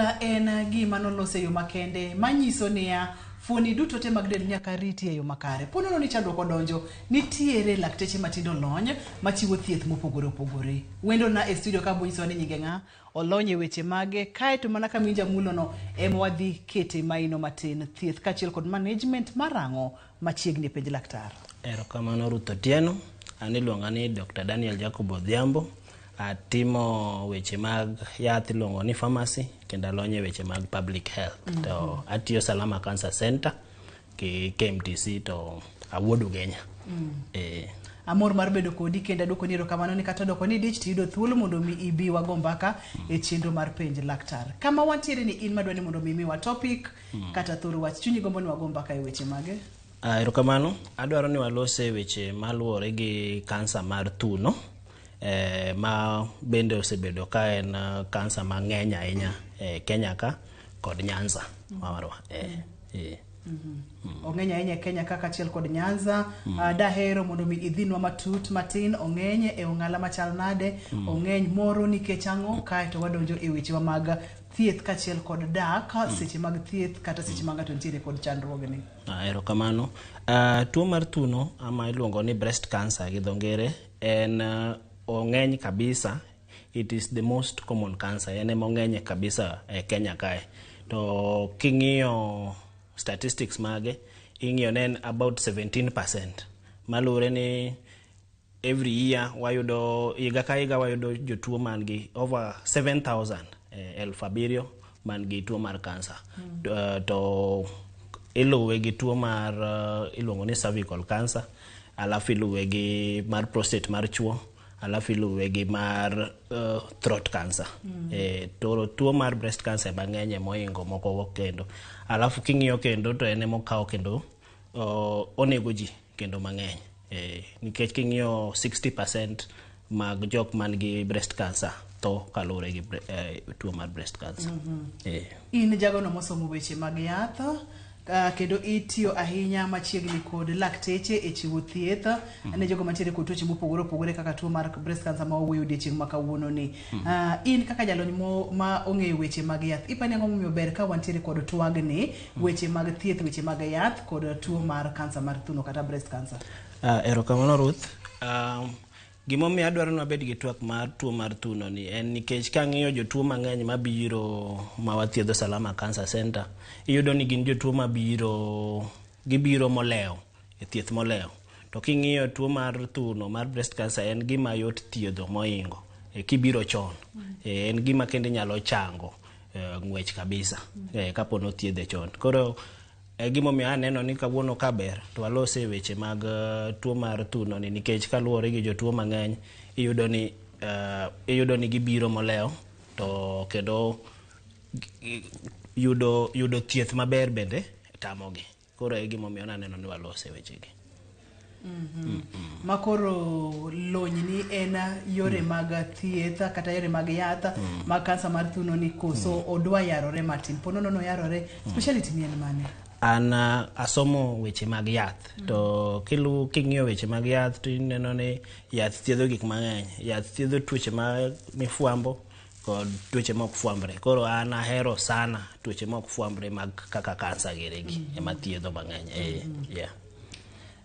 Del en gima nolos e yo makende manyiso niya fuoni duto te mag del nyaka riti e yo makare. Po nono ni chandruok odonjo, nitiere lakteche matindo lony machiwo thieth mopogore opogore. Wendona e studio ka bonyisowa ni nyinge ng'a, olony e weche mage, kaeto mana kama iwinjo amulono ema wadhi kete maino matin, thieth kaachiel kod management mar ang'o machiegni e penj laktar. Erokamano Ruth Otieno. An iluonga ni Dr. Daniel Jacob Odhiambo. Atimo weche mag yath iluongo ni pharmacy kendo alony e weche mag public health. To atiyo Salama Cancer Center gi KMTC to awuod Ugenya. Amor mar bedo kodi kendo aduoko ni erokamano ni kata odoko ni dich tiyudo thuolo mondo mi ibi wago mbaka e chenro mar penj laktar. Kama wantiere ni in madwa ni mondo mi imiwa topic kata thor wach chunyi gombo ni wago mbaka e weche mage. Erokamano. Adwaro ni walose weche maluwore gi kansa mar thuno ma bende osebedo ka en kansa mang'eny ahinya e Kenya ka kod Nyanza marwa. Ong'eny ahinya e Kenya ka kaachiel kod Nyanza. Dahero mondo mi idhinwa matut matin ong'eny e ong'ala machal nade, ong'eny moro nikech ang'o, kaeto wadonjo e wechewa mag thieth kaachiel kod dak seche mag thieth kata seche ma ng'ato nitiere kod chandruogni. Erokamano. Tuo mar thuno ama iluongo ni breast cancer gi dho ngere en ong'eny kabisa. It is the most common cancer. En ema ong'eny kabisa e Kenya kae. To king'iyo statistics mage, ing'iyo ne en about 17%. Maluwore ni every year wayudo, higa ka higa wayudo jotuo man gi over 7000, 7,000 man gi tuo mar kansa. To iluwe gi tuo mar iluongo ni cervical cancer, alafu iluwe gi mar prostate mar chuo, alafu iluwe gi mar throat cancer. To tuo mar breast cancer ema ng'eny mohingo moko kendo. Alafu king'iyo kendo to en emokawo kendo onego ji kendo mang'eny. Nikech king'iyo 60% mag jok man gi breast cancer tho kaluwore gi tuo mar breast cancer. In jagono mosomo weche mag yath, kendo itiyo ahinya machiegni kod lakteche e chiwo thieth ne jogo mantiere kod tuoche mopogore opogore kaka tuo mar breast cancer ma wawuoyo odiechieng' ma kawuono ni. In kaka jalony ma ong'eyo weche mag yath, ipani ang'o momiyo ber ka wantiere kod twagni weche mag thieth, weche mag yath kod tuo mar kansa mar thuno kata breast cancer? Erokamano Ruth. Gimomiyo adwaro ni wabed gi twak mar tuo mar thuno ni en nikech kang'iyo jotuo mang'eny mabiro ma wathiedho Salama Cancer Center, iyudo ni gin jotuo mabiro gibiro molewo e thieth molewo. To king'iyo tuo mar thuno mar breast cancer en gima yot thiedho mohingo kibiro chon. En gima kendo inyalo chango ng'wech kabisa kapo ni othiedhe chon. Koro gimomiyo aneno ni kawuono ka ber to walose weche mag tuo mar thuno ni nikech kaluwore gi jotuo mang'eny iyudo ni gibiro molewo to kendo yudo thieth maber bende tamogi. Koro e gimomiyo naneno ni walose wechegi. Ma koro lony ni en yore mag thieth kata yore mag yath mag kansa mar thuno ni koso odwa yarore matin. Po nono noyarore, speciality ni en mane? An asomo weche mag yath to king'iyo weche mag yath to ineno ni yath thiedho gik mang'eny. Yath thiedho tuoche ma mifwambo kod tuoche mok fwambre. Koro an ahero sana tuoche mok fwambre mag kaka kansa girigi ema thiedho mang'eny. Yeah.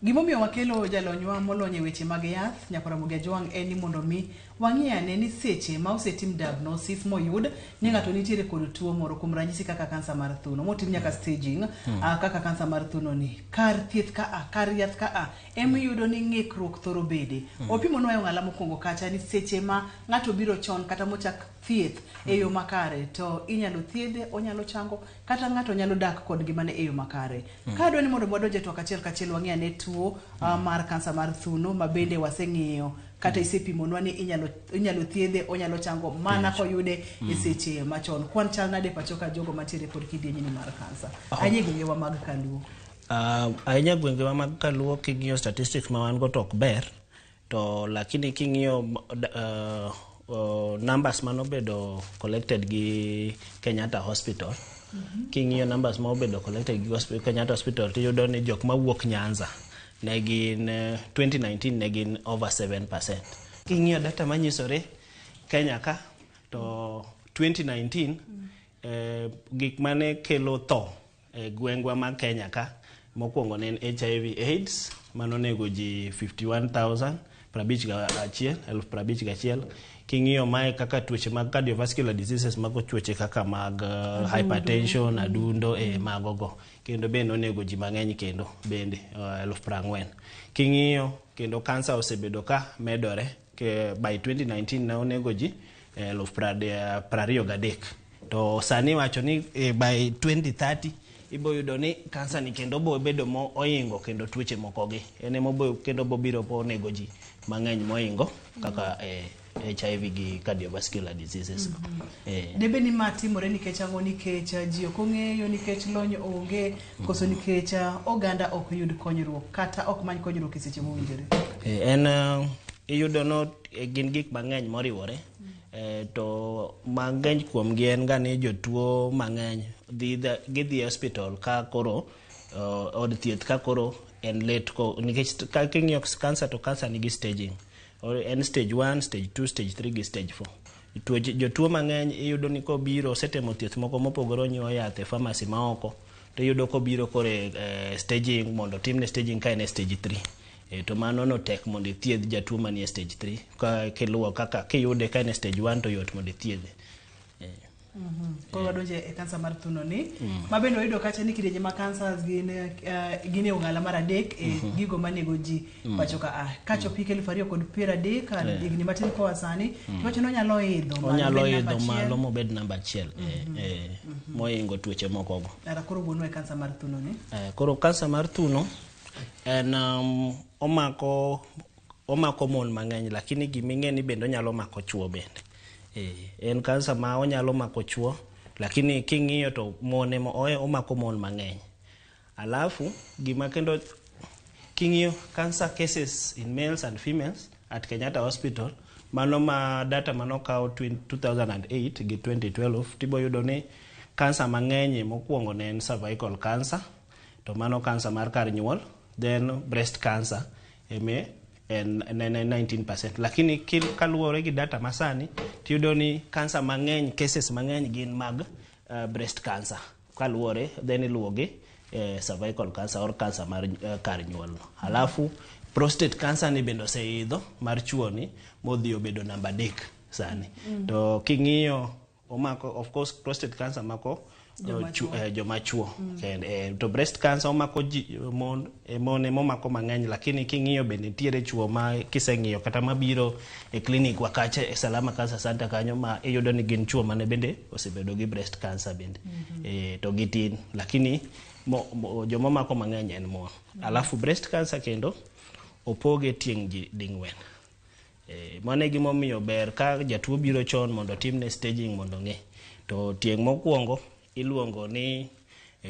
Gimomiyo wakelo jalonywa molony e weche mag yath Nyakor Ramogi Ajwang' en ni mondo mi wang'i ane ni seche ma osetim diagnosis moyud ni ng'ato nitiere kod tuo moro kuom ranyisi kaka kansa mar thuno motim nyaka staging kaka kansa mar thuno ni kar thieth ka a kar yath ka a emiyudo ni ng'ikruok thoro bede. Opimonwa e ong'ala mokwongo kacha ni seche ma ng'ato biro chon kata mochak thieth e yo makare to inyalo thiedhe, onyalo chango kata ng'ato nyalo dak kod ngimane e yo makare. Ka adwa ni mondo wadonj e twak achiel kachiel wang'i ane tuo mar kansa mar thuno ma bende waseng'iyo kata isepimonwa ni inyalo thiedhe, onyalo chango mana koyude e seche machon. Kwan chal nade pacho ka jogo mantiere kod kidienjni mar kansa? Ahinya e gwengewa mag Kaluo. Ahinya gwengewa mag Kaluo king'iyo statistics ma wan go to ok ber, to lakini king'iyo numbers manobedo collected gi Kenyatta Hospital, king'iyo numbers ma obedo collected gi Kenyatta Hospital tiyudo ni jok mawuok Nyanza ne gin 2019 ne gin over 7%. King'iyo data manyisore Kenya ka to 2019 Gik mane kelo tho e gwengwa ma Kenya ka, mokwongo ne en HIV AIDS manonego ji 51,000 51, 51,000. King'iyo mae kaka tuoche mag cardiovascular diseases, mago tuoche kaka mag hypertension, adundo, mago go kendo bende onego ji mang'eny, kendo bende 40,000. King'iyo kendo, kansa osebedo ka medore by 2019 ne onego ji 23,000, to sani wacho ni by 2030 ibo yudo ni kansa ni kendo bo bedo mo oingo kendo tuoche moko gi en ema kendo bobiro onego ji mang'eny moingo kaka HIV gi cardiovascular diseases go. Debe ni ma timore nikech ang'o? Nikech ji ok ong'eyo, nikech lony onge, koso nikech oganda ok yud konyruok kata ok many konyruok e seche mowinjore? En iyudo no gin gik mang'eny moriwore. To mang'eny kuomgi en ga ni jotuo mang'eny gidhi e hospital ka koro od thieth ka koro en late ko, nikech ka king'iyo kansa to kansa nigi staging. En stage 1, stage 2, stage 3 gi stage 4. Jotuo mang'eny iyudo ni kobiro osetemo thieth moko mopogore, onyiewo yath e pharmacy maoko, to iyudo kobiro koro e staging mondo otimne staging ka en e stage 3. To mano no tek mondo ithiedh jatuo manie stage 3 ka kiluwo kaka kiyude ka en e stage 1 to yot mondo ithiedhe. Koro wadonje e kansa mar thuno ni, ma bende wayudo kacha ni kidienje mag cancers gin gin e ong'ala mar adek e gigo manego ji pacho ka a kachopo hik 2030, higni matin koa sani, tiwacho ni onyalo idho malo onyalo obed namba idho achiel. Malo mobed namba achiel, moingo tuoche moko go. Ara koro wuonwa e kansa mar thuno ni. Koro kansa mar thuno en omako mon mang'eny, lakini giming'e ni bende onyalo mako chuo bende. En kansa ma onyalo mako chuo, lakini king'iyo to mon ema omako mon mang'eny. Alafu gima kendo king'iyo cancer cases in males and females at Kenyatta Hospital, mano ma data manokaw 2008 gi 2012, tibo yudo ni kansa mang'eny mokwongo ne en cervical cancer, to mano kansa mar kar nyuol, then breast cancer eme en ne en 19%, lakini kaluwore gi data masani tiyudo ni kansa mang'eny, cases mang'eny gin mag breast cancer kaluwore, then iluwo gi cervical cancer or cancer mar kar nyuol no. Alafu prostate cancer ni bende oseidho mar chuo ni modhi obedo namba 3 sani. To king'iyo omako, of course prostate cancer mako Joma chuo. Joma chuo. To breast cancer omako ji, mon, mon ema omako mang'eny, lakini king'iyo bende nitiere chuo ma kiseng'iyo kata mabiro e clinic wa kacha e Salama Cancer Center kanyo ma iyudo ni gin chuo mane bende osebedo gi breast cancer bende. To gitin, lakini joma mako mang'eny en mon. Alafu breast cancer kendo opoge tieng' ji ding'wen. Mano e gimomiyo ber ka jatuo biro chon mondo otimne staging mondo ong'e. To tieng' mokwongo iluongo ni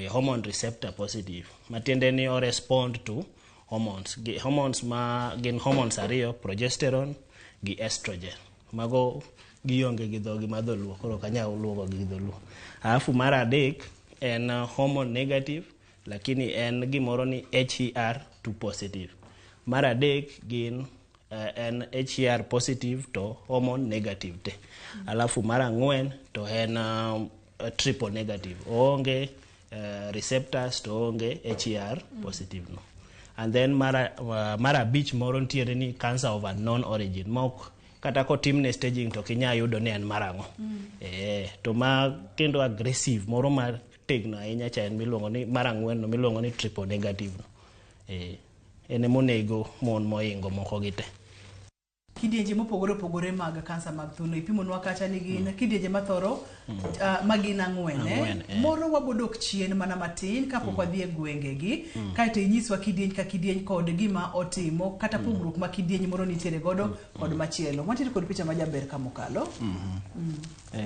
hormone receptor positive, matiende ni o respond to hormones. Gi, hormones ma gin hormones ariyo, progesterone gi estrogen. Mago gionge gi dhogi ma dholuo, koro ok anyal luongo gi dholuo. Alafu mar adek en hormone negative, lakini en gimoro ni HER2 positive. Mar adek gin en HER positive to hormone negative te. Alafu mar ang'wen to en triple negative. Oonge receptors to oonge HER positive no. And then mar abich moro nitiere ni cancer of unknown origin mok kata kotimne staging to ok inyal yudo ni en mar ang'o. To ma kendo aggressive moro mar tegno ahinya cha en miluongo ni mar ang'wen no miluongo ni triple negative no. En emonego mon moingo moko gi te. Kidienje mopogore opogore mag kansa mag thuno ipimonwa kacha ni gin kidienje mathoro ma gin ang'wen, eh? Ang'wen, eh. Moro wabodok chien mana matin kapok wadhi e gwengegi, kaeto inyiswa kidieny ka kidieny kod gima otimo kata pogruok ma kidieny moro nitiere godo kod machielo. Wantiere kod picha majaber kamokalo.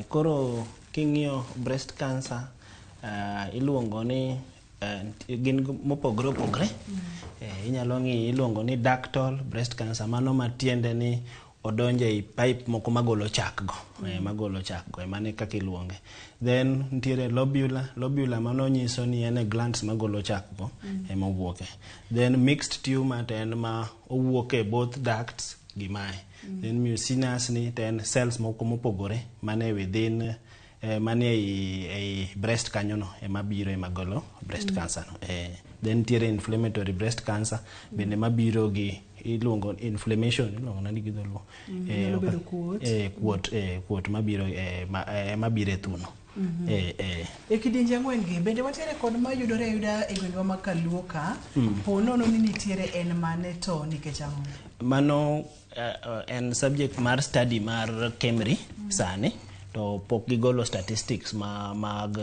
Koro king'iyo breast cancer, iluongo ni gin mopogore opogore. Inyalo ng'i iluongo ni ductal breast cancer, mano matiende ni odonjo ei pipe moko magolo chak go, magolo chak go, mano e kaka iluonge. Then nitiere lobular, lobular mano nyiso ni en e glands magolo chak go ema owuoke. Then mixed tumor to en ma owuok e both ducts gi mae. Then mucinous ni to en cells moko mopogore mane within. Manie ei breast kanyono ema biro ema golo breast cancer no. Then nitiere inflammatory breast cancer bende mabiro gi iluongo inflammation, iluongo nadi gi dholuo? Nyalo bedo kuot. Kuot, kuot mabiro mabiro e thuno. E kidienje ang'wen gi bende wantiere kod mayudore ayuda e gwengewa mag Kaluo ka. Po nono ni nitiere en mane to nikech ang'o? Mano en subject mar study mar KEMRI sani to pok gigolo statistics ma mag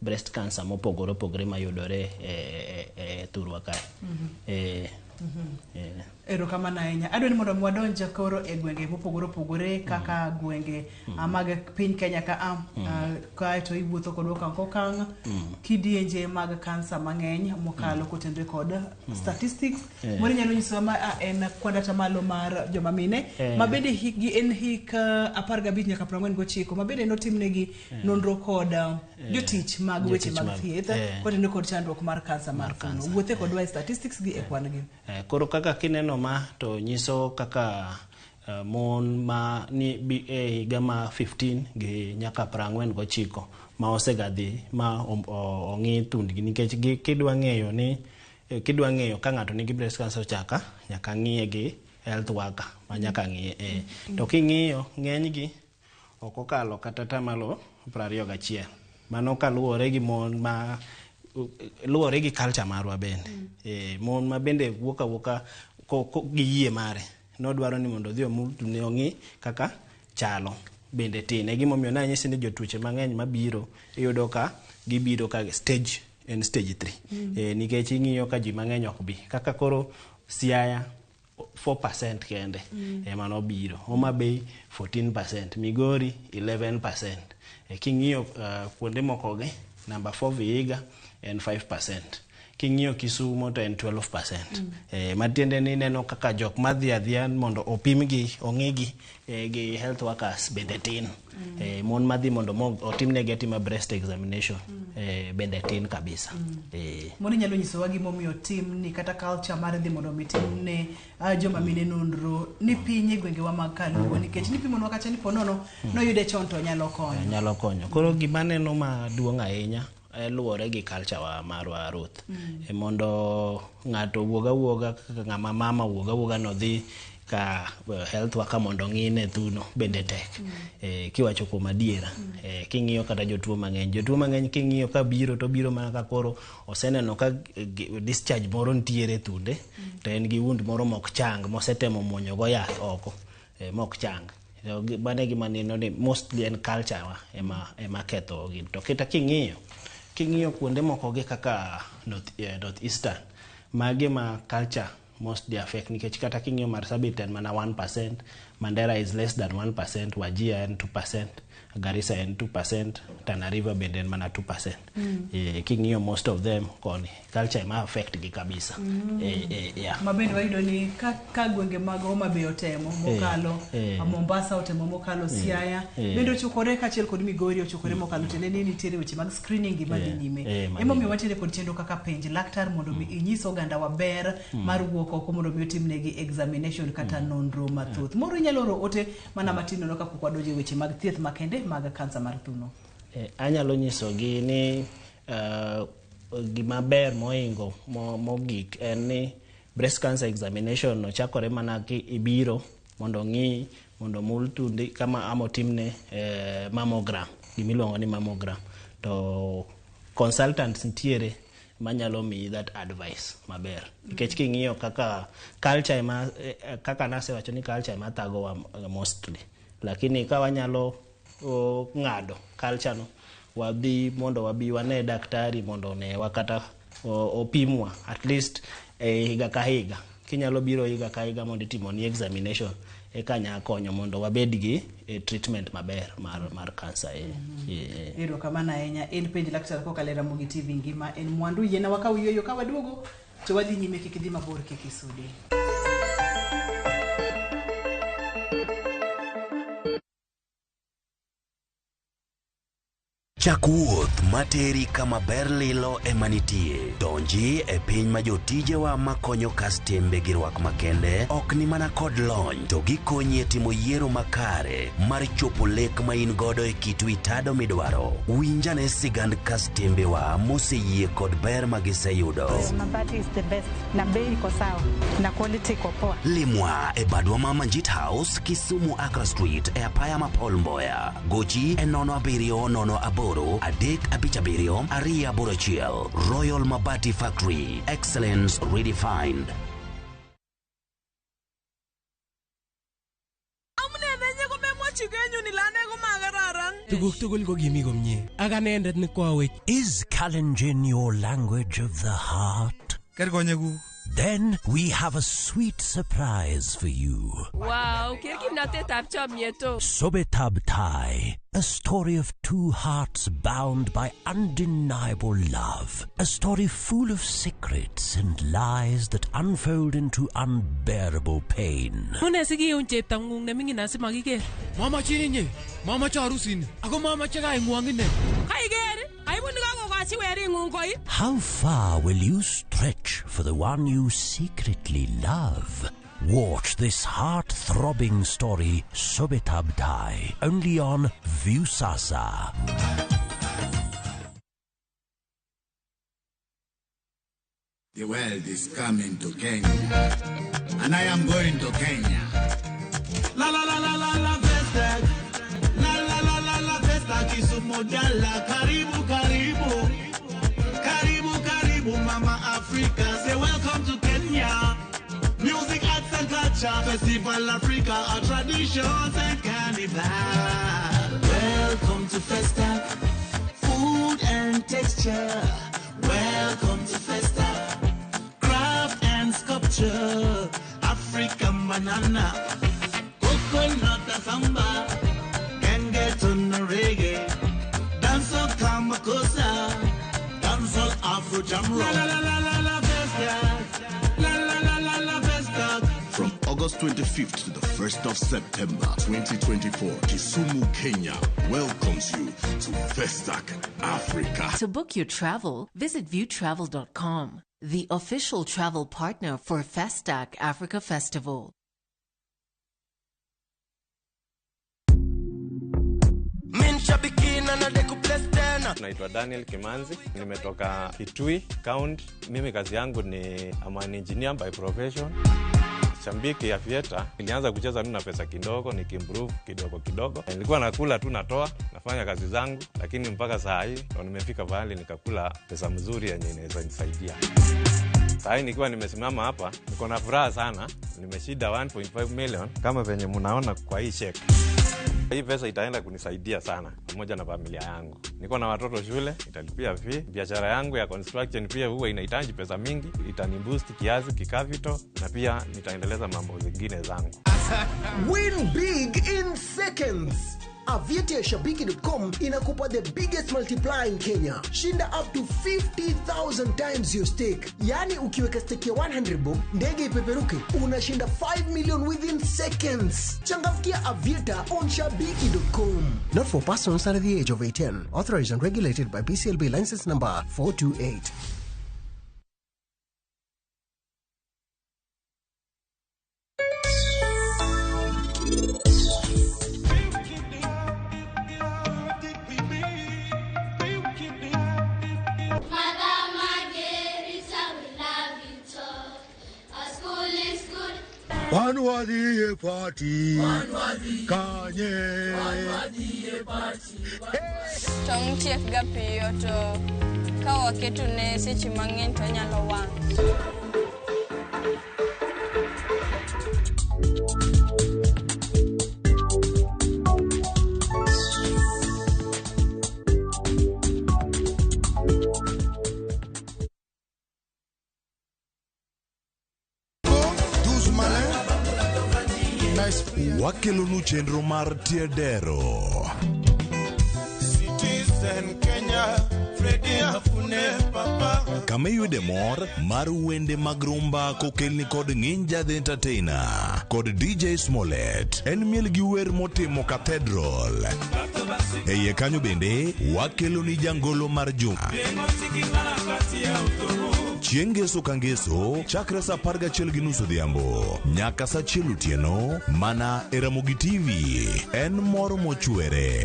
breast cancer mopogore opogore mayudore e thurwa kae. Erokamano ahinya. Adwa ni mondo mi wadonj koro e gwenge mopogore opogore kaka gwenge mag piny Kenya ka a kaeto iwuotho kodwa okang' kokang' kidienje mag kansa mang'eny mokalo kotenore kod statistics moro inyalo nyisowa ma en kwan atamalo mar joma mine ma bende hikgi en hik 15 nyaka 49 ma bende notimnegi nonro kod jotich mag weche Jotich mag thieth kotenore kod chandruok mar kansa mar thuno. Wuothe kodwa e statistics gi e kwan gi. Koro kaka kineno ma to nyiso kaka mon ma ni e higa ma 15 gi nyaka 49 ma osega dhi ma ong'i thundgi nikech kidwa ng'eyo ni kidwa ng'eyo ka ng'ato nigi breast cancer chaka nyaka ng'iye gi health worker ma nyaka ng'iye. To king'iyo ng'enygi ok okalo kata atamalo 21. Mano kaluwore gi mon ma luwore gi culture marwa bende. Mon ma bende wuok awuoka gi yie mare nodwaro ni mondo odhi omul ne ong'i kaka chalo bende tin. E gimomiyo nanyisi ni jotuoche mang'eny mabiro iyudo ka gibiro ka stage en stage 3. Nikech ing'iyo ka ji mang'eny ok bi. Kaka koro Siaya 4% kende ema nobiro. Homa Bay 14%, Migori 11%. King'iyo kuonde moko gi number 4 Vihiga en 5%. King'iyo Kisumo to en 12%. Matiende ni ineno kaka jok madhi adhiya mondo opimgi ong'igi gi health workers bende tin. Mon madhi mondo otimnegi atima breast examination bende tin kabisa. Moro inyalo nyisowa gimomiyo tim ni kata culture mar dhi mondo mi timne joma mine nonro ni piny e gwengewa mag Kaluo nikech nipimonwa kacha ni ponono noyude chon to nyalo konyo. Nyalo konyo. Koro gima aneno maduong' ahinya luwore gi culture wa marwa Ruth. Mondo ng'ato owuog awuoga kaka ng'ama mama owuog awuoga nodhi ka health worker mondo ong'ine thuno bende tek. Kiwacho kuom adiera. King'iyo kata jotuo mang'eny. Jotuo mang'eny king'iyo ka biro to biro mana ka koro oseneno ka discharge moro nitiere e thunde to en gi wound moro mok chang mosetemo muonyo go yath oko mok chang. Mano e gima aneno ni mostly en culture wa ema ketho gini. To kata king'iyo kuonde moko gi kaka North Eastern, magi ma culture mostly affect nikech kata king'iyo Marsabit en mana 1%, Mandera is less than 1%, Wajir en 2%, Garissa en 2%, Tana River bende en mana 2%. King'iyo most of them koni culture ema affect gi kabisa. Yeah. Ma bende wayudo ni ka gwenge mag Homa Bay otemo mokalo, Mombasa otemo mokalo, Siaya bende ochukore kaachiel kod Migori ochukore mokalo, tiende ni nitiere weche mag screening gi madhi nyime. Emomiyo wantiere kod chenro kaka penj laktar mondo mi inyis oganda wa ber mar wuok oko mondo mi otimnegi examination kata nonro mathoth. Moro inyalo oro ote mana matin nono kapok wadonjo e weche mag thieth makende mag kansa mar thuno. Anyalo nyisogi ni gima ber mohingo mogik en ni breast cancer examination no chakore mana ki ibiro mondo ong'i mondo omul thundi kama ama otimne mammogram, gimiluongo ni mammogram. To consultants nitiere manyalo miyi that advice maber. Nikech king'iyo kaka culture ema kaka nasewacho ni culture ema thagowa mostly. Lakini ka wanyalo ng'ado culture no, wadhi mondo wabi wane daktari mondo onewa kata opimwa at least higa ka higa. Kinyalo biro higa ka higa mondo itimoni examination eka nya konyo mondo wabed gi treatment maber mar cancer. Erokamano ahinya. En penj laktar kokalo e Ramogi TV ngima en mwandu. Yiena wakaw yueyo ka waduogo to wadhi nyime, kik idhi mabor, kik isudi. Chak wuoth materi kama ber lilo ema nitie. Donji e piny ma jotijewa makonyo kastembe gi rwak makende ok ni mana kod lony to gikonyi e timo yiero makare mar chopo lek ma in godo e kit wi tado midwaro. Winjane sigand kastembewa moseyie kod ber ma giseyudo. Mabati is the best na bei iko sawa na quality iko poa. Limwa e badwa ma Manjit House, Kisumu Accra Street e apaya ma Paul Mboya. Gochi e 07 08 357 281. Royal Mabati Factory. Excellence redefined. Tuguk tugul ko kimi komie ak anendet ne kwawech. Is Kalenjin your language of the heart? Ker konyekuk. Then we have a sweet surprise for you. Wow, ker kimnatetab chomyet o. Sobetab Tai, a story of two hearts bound by undeniable love. A story full of secrets and lies that unfold into unbearable pain. Mune sikiun cheptang'ung neming'in asimakiker. Mamachin inye, mamache arusini, ako mamache kaing'wong ine. Kaiker, aibu nekakokochi wering'ung koi. How far will you stretch for the one you secretly love? Watch this heart-throbbing story, Sobetab Tai, only on Viusasa. The world is coming to Kenya, and I am going to Kenya. La la la la la la Festa, la la la la la Festa, Kisumu Dala, karibu karibu, karibu karibu, Mama Africa. Say welcome to Kenya. Music, arts and culture, Festival Africa, our traditions and carnival. Welcome to Festa, food and texture. Welcome to Festa, craft and sculpture. African banana, coconut samba, genge to reggae, dancehall kamakosa, dancehall Afro jam rock. La la la la la Festa, la la la la la Festa. From August 25th to the 1st of September 2024, Kisumu, Kenya welcomes you to Festac Africa. To book your travel, visit viewtravel.com, the official travel partner for Festac Africa Festival. Naitwa Daniel Kimanzi, nimetoka Kitui County. Mimi kazi yangu ni I'm an engineer by profession. Shambiki Aviator nilianza kucheza tu na pesa kidogo, nikiimprove kidogo kidogo. Nilikuwa nakula tu natoa, nafanya kazi zangu, lakini mpaka saa hii ndo nimefika pahali nikakula pesa mzuri yenye inaweza nisaidia. Saa hii nikiwa nimesimama hapa, niko na furaha sana. Nimeshinda 1.5 million kama venye mnaona kwa hii check. Hii pesa itaenda kunisaidia sana pamoja na familia yangu. Niko na watoto shule, italipia fee. Biashara yangu ya construction pia huwa inahitaji pesa mingi, itaniboost kiasi kikapital na pia nitaendeleza mambo zingine zangu. Win big in seconds. Aviator Shabiki.com inakupa the biggest multiplier in Kenya. Shinda up to 50,000 times your stake. Yani ukiweka stake ya 100 bob, ndege ipeperuke, unashinda 5 million within seconds. Changamkia Aviator on Shabiki.com. Not for persons under the age of 18. Authorized and regulated by BCLB license number 428. Wanwadhiye party. Kanye. Tong' chiek ga piyo to ka waketone seche mang'eny to onyalo wang'. Wakelonu chenro mar Tiedero. Citizen Kenya, Freddy Afune Papa. Kama iyude mor mar wende mag rumba kokelni kod Nginja the Entertainer kod DJ Smollett. En miel gi wer motimo Cathedral. E iye kanyo bende wakeloni jangolo mar juma. Chieng' ngeso ka ngeso chakre saa 11:30 odhiambo nyaka saa 1 otieno mana e Ramogi TV. En mor mochwere.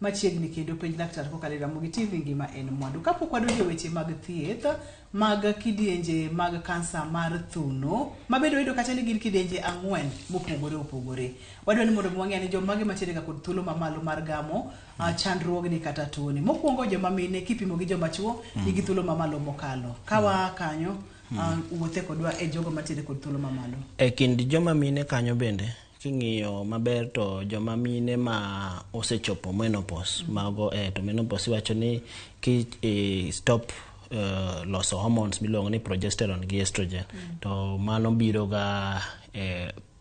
Machiegni kendo penj laktar kokalo e Ramogi TV ngima en mwandu. Kapok wadonjo e weche mag thieth mag kidienje mag kansa mar thuno, mabende wayudo kacha ni gin kidienje 4 mopogore opogore. Wadwa ni mondo wang'e ni jomage mantiere ga kod thuolo mamalo mar gamo chandruogni kata tuoni. Mokwongo joma mine kipimo gi joma chuo nigi thuolo mamalo mokalo. Kawa kanyo wuothe kodwa e jogo mantiere kod thuolo mamalo. E kind joma mine kanyo bende king'iyo maber to joma mine ma osechopo menopause, mago to menopause iwacho ni ki stop loso hormones miluongo ni progesterone gi estrogen, to mano biro ga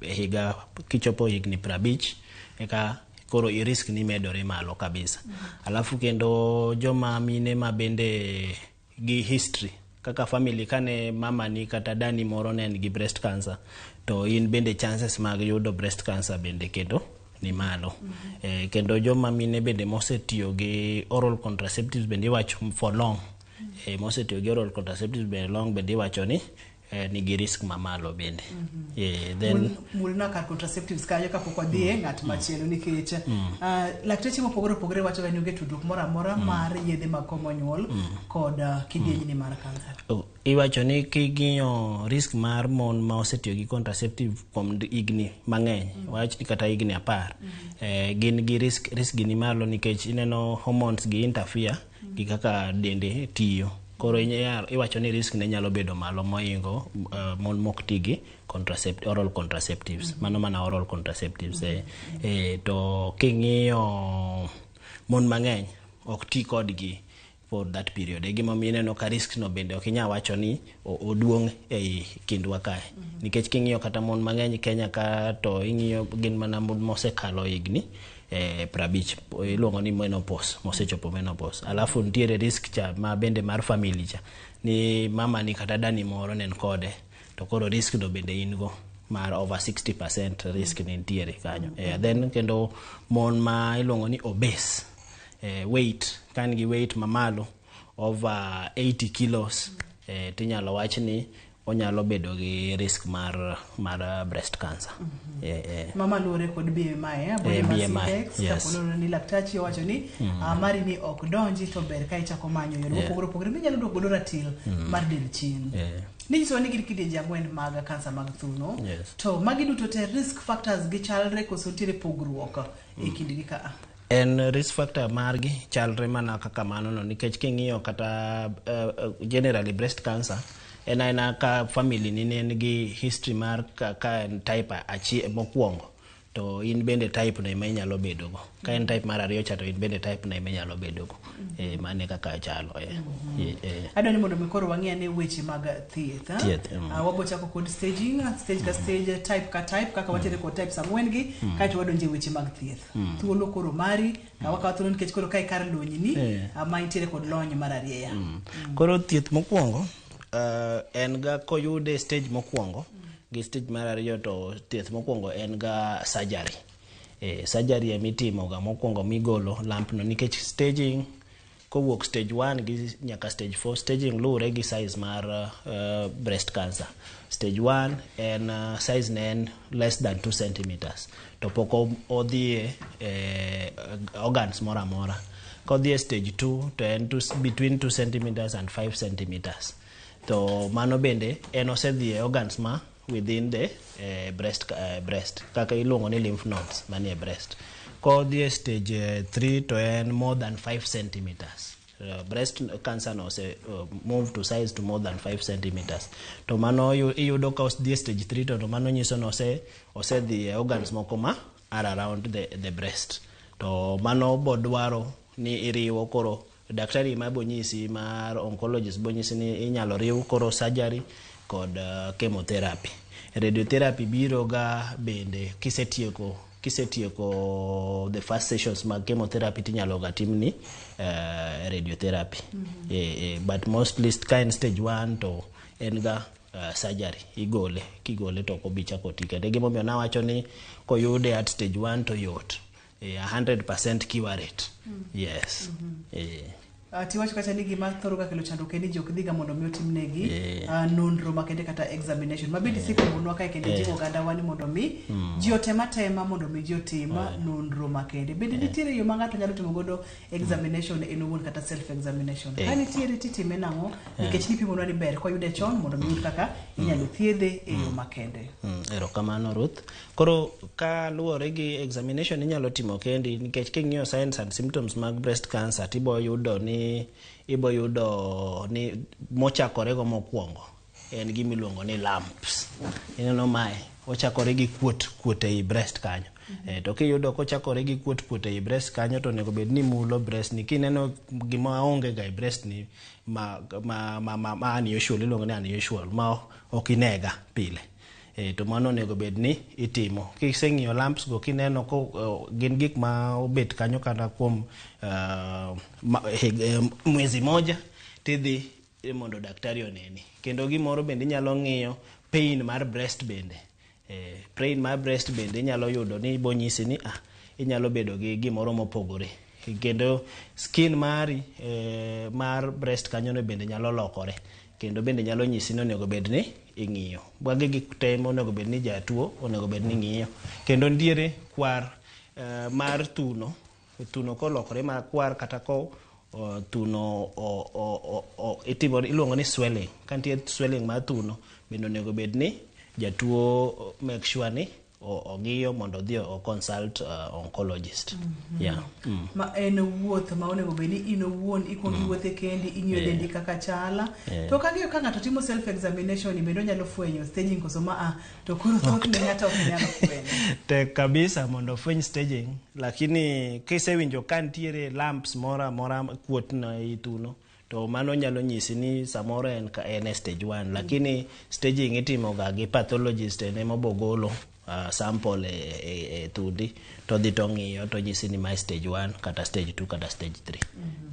higa kichopo higni 50 eka koro i risk ni medore malo kabisa. Alafu kendo joma mine ma bende gi history kaka family kane mama ni kata dani moro ne en gi breast cancer, to in bende chances mag yudo breast cancer bende kendo ni malo. Kendo joma mine bende mosetiyo gi oral contraceptives bende iwacho for long. Mosetiyo gi oral contraceptives bende long bende iwacho ni nigi risk mamalo bende. Then mulna kar contraceptives kanyo kapok wadhi e ng'at machielo nikech lakteche mopogore opogore wacho ni onge tudruok moro amora mar yedhe mag komo nyuol kod kidienyni mar kansa. Iwacho ni king'iyo risk mar mon ma osetiyo gi contraceptive kuom higni mang'eny, wach ni kata higni 10, gin gi risk gi ni malo nikech ineno hormones gi interfere gi kaka dende tiyo. Koro iwacho ni risk ne nyalo bedo malo moingo mon mok ti gi oral contraceptives. Mano mana oral contraceptives. To king'iyo mon mang'eny ok ti kodgi for that period. E gimomiyo ineno ka risk no bende ok inyal wacho ni oduong' ei kindwa kae. Nikech king'iyo kata mon mang'eny Kenya ka to ing'iyo gin mana mon mosekalo higni 50, iluongo ni menopause, mosechopo menopause. Alafu nitiere risk cha ma bende mar family cha ni mama ni kata dani moro ne en kode, to koro risk no bende in go mar over 60% risk ni nitiere kanyo. Then kendo mon ma iluongo ni obese, weight kan gi weight mamalo over 80 kilos, tinyalo wach ni onyalo bedo gi risk mar breast cancer. Mama luore kod BMI, BMI, yes. Kapo ni laktachi owacho ni mari ni ok donji to ber ka ichako manyo yore mopogore opogore minyalo duoko godo ratil mar del chien. Ninyiso ni gin kidienje 4 mag kansa mag thuno. To magi duto te risk factors gichalre koso nitiere pogruok e kindgi ka? En risk factor margi chalre mana kaka mano no, nikech king'iyo kata generally breast cancer en aena ka family ni ne nigi history mar ka en type achiel mokwongo to in bende type no ema inyalo bedogo. Ka en type mar 2 cha to in bende type no ema inyalo bedogo. Mano kaka chalo. Adwa ni mondo mi koro wang'i ane weche mag thieth. Wabo chako kod staging, stage ka stage, type ka type, kaka watiere kod types 4 gi, kaeto wadonje weche mag thieth. Thuolo koro mari, wakawo thuolo nikech koro kae kar lony ni, ma intiere kod lony mar arieya. Koro thieth mokwongo en ga koyude stage mokwongo gi stage mar 2 to thieth mokwongo en ga surgery. Surgery emitimo ga mokwongo migolo lump no, nikech staging kowuok stage 1 gi nyaka stage 4, staging luwore gi size mar breast cancer. Stage 1 en size ne en less than 2 centimeters to pok odhi organs moro amora. Kodhi e stage 2 to en between 2 centimeters and 5 centimeters. To mano bende en osedhi e organs ma within the breast kaka iluongo ni lymph nodes manie breast. Kodhi e stage 3 to en more than 5 centimeters. Breast cancer no ose move to size to more than 5 centimeters. To mano iyudo ka odhi e stage 3 to mano nyiso ni osedhi e organs moko ma are around the breast. To mano bodwaro ni iriwo koro daktari ma bonyisi mar oncologist bonyisi ni inyalo riw koro surgery kod chemotherapy. Radiotherapy biro ga bende kisetieko the first sessions mag chemotherapy, tinyalo ga timni radiotherapy. But mostly ka en stage 1 to en ga surgery, igole. Kigole to ok obi chako ti kende. Gimomiyo nawacho ni koyude at stage 1 to yot, 100% cure rate. Yes. Tiwacho kacha ni gima thoro ga kelo chandruok en ni ji ok dhiga mondo mi otimnegi nonro makende kata examination ma bende isikombonwa kae kendo jiwo ogandawa ni mondo mi ji otem atema mondo mi ji otim nonro makende. Bende nitiere yo ma ng'ato nyalo timo godo examination en owuon kata self examination? Ka nitiere, titime nang'o? Nikech nipimonwa ni ber koyude chon mondo mi yud kaka inyalo thiedhe e yo makende. Erokamano Ruth. Koro kaluwore gi examination inyalo timo kendi, nikech king'iyo signs and symptoms mag breast cancer, tibo yudo ni ibo yudo ni mochakore go mokwongo en gima iluongo ni lumps. Ineno mae ochakore gi kuot kuot ei breast kanyo. To kiyudo kochakore gi kuot kuot ei breast kanyo, to onego bed ni mulo breast ni. Kineno gima onge ga e breast ni ma unusual, iluongo ni unusual, ma ok inega pile, to mano onego bed ni itimo. Kiseng'iyo lumps go, kineno ko gin gik ma obet kanyo kata kuom mwezi moja, tidhi mondo daktari oneni. Kendo gimoro bende inyalo ng'iyo pain mar breast bende. Pain mar breast bende inyalo yudo ni bonyisi ni inyalo bedo gi gimoro mopogore. Kendo skin mari mar breast kanyo no bende nyalo lokore, kendo bende nyalo nyisi ni onego bed ni ing'iyo. Magi gik te monego bed ni jatuo onego bed ni ng'iyo. Kendo nitiere kwar mar thuno. Thuno kolokore makwar kata ko thuno itimo iluongo ni swelling. Ka nitie swelling mar thuno bende onego bed ni jatuo make sure ni ong'iyo mondo odhi o consult oncologist. Yeah. Ma en wuoth ma onego bed ni in owuon ikuongo iwuothe kendi, ing'iyo dendi kaka chala. To kang'iyo ka ng'ato timo self examination ni, bende onyalo fwenyo staging koso ma a to koro thothne ng'ato ok nyal fwenyo? Tek kabisa mondo ofweny staging, lakini kisewinjo ka nitiere lumps moro amora kuot no ei thuno, to mano nyalo nyisi ni samoro en e stage 1. Lakini staging itimo ga gi pathologist, en ema obogolo sample e thundi to dhi to ng'iyo to nyisi ni mae stage 1 kata stage 2 kata stage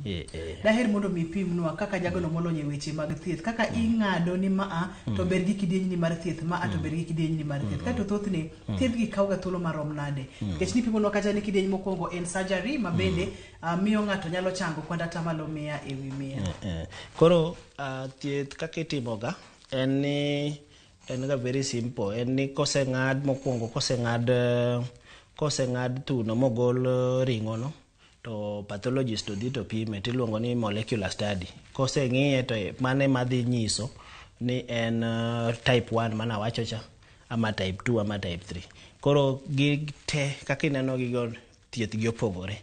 3. Daher mondo mi ipimnwa kaka jagono molony e weche mag thieth, kaka ing'ado ni ma a to ber gi kidienyni mar thieth, ma a to ber gi kidienyni mar thieth, kaeto thothne thieth gi kawo ga thuolo marom nade? Nikech nipimonwa kacha ni kidieny mokwongo en surgery, ma bende miyo ng'ato nyalo chango kwand 100% ewi 100. Koro thieth kaka itimoga en ni en ga very simple. En ni koseng'ad mokwongo, koseng'ad thuno mogol ring'o no, to pathologist to dhi to pime, tiluongo ni molecular study. Koseng'iye to mano ema dhi nyiso ni en type 1 mana wacho cha, ama type 2 ama type 3. Koro gi te kaka ineno gigo, thieth gi opogore.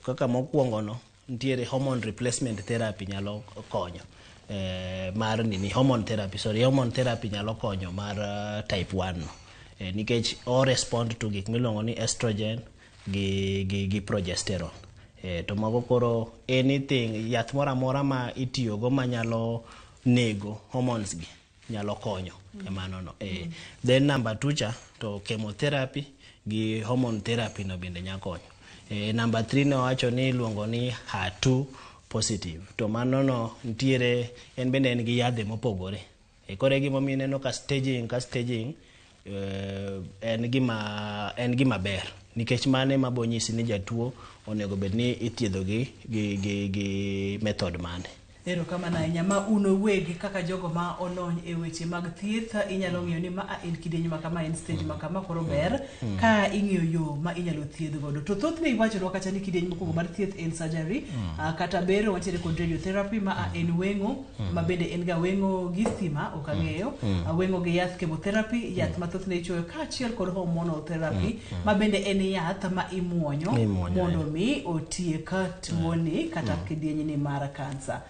Kaka mokwongo no nitiere hormone replacement therapy nyalo konyo mar nini, hormone therapy, sorry, hormone therapy nyalo konyo mar type 1 no, nikech o respond to gik miluongo ni estrogen gi progesterone. To mago koro anything, yath moro amora ma itiyogo manyalo nego hormones gi nyalo konyo e mano no. Then number 2 cha to chemotherapy gi hormone therapy no bende nya konyo. Number 3 ne wacho ni iluongo ni HER2 positive, to mano no nitiere en bende en gi yadhe mopogore. Koro e gimomiyo ineno ka staging en gima ber, nikech mano ema bo nyisi ni jatuo onego bed ni ithiedho gi method mane. Erokamano ahinya. Ma un owegi kaka jogo ma olony e weche mag thieth, inyalo ng'iyo ni ma a en kidieny ma kama, en stage ma kama, koro ber ka ing'iyo yo ma inyalo thiedh godo. To thothne iwachonwa kacha ni kidieny mokwongo mar thieth en surgery, kata bero wantiere kod radiotherapy, ma a en weng'o, ma bende en ga weng'o gi stima, ok ang'eyo, weng'o gi yath, chemotherapy, yath ma thothne ichuoyo, kaachiel kod hormonal therapy, ma bende en yath ma imuonyo Imuonyo, mondo mi otiek tuoni kata kidienyni mar kansa.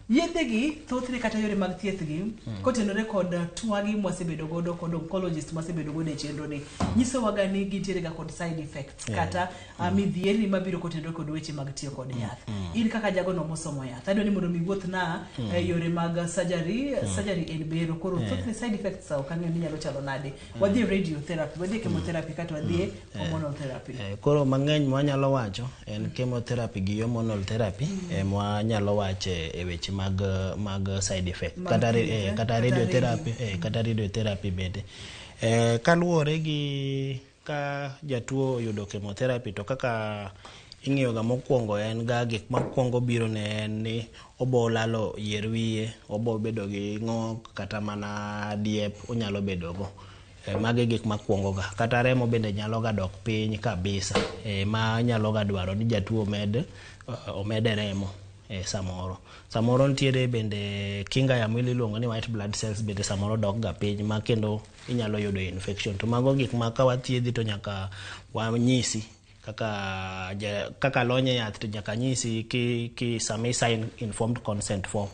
Yedhegi thothne kata yore mag thiethgi kotenore kod twagi mwasebedo godo kod oncologist mwasebedo godo e chenro ni nyisowaga ni gintiere ga kod side effects kata midhierni mabiro kotenore kod weche mag tiyo kod yath. In kaka jagono mosomo yath, adwa ni mondo mi iwuoth na yore mag surgery. Surgery en bero koro thothne side effects ok ang'eyo ni nyalo chalo nade. Wadhi e radiotherapy, wadhi e chemotherapy kata wadhi e hormonal therapy. Koro mang'eny mwanyalo wacho en chemotherapy gi hormonal therapy emwanyalo wache e weche mag side effect mag kata, thieth, kata kata radiotherapy, kata radiotherapy bende. Kaluwore gi ka jatuo oyudo chemotherapy to kaka ing'iyo ga mokwongo en ga gik makwongo biro ne en ni obo lalo yier wiye, obo bedo gi ng'ok kata mana diep onyalo bedo go. Magi gik makwongo ga. Kata remo bende nyalo ga dok piny kabisa. Ma nyalo ga dwaro ni jatuo omede remo samoro. Samoro nitiere bende kinga ya mwili iluongo ni white blood cells bende samoro dok ga piny ma kendo inyalo yudo infection. To mago gik ma ka wathiedhi to nyaka wanyisi kaka lony e yath to nyaka nyisi ki sama i sign informed consent form.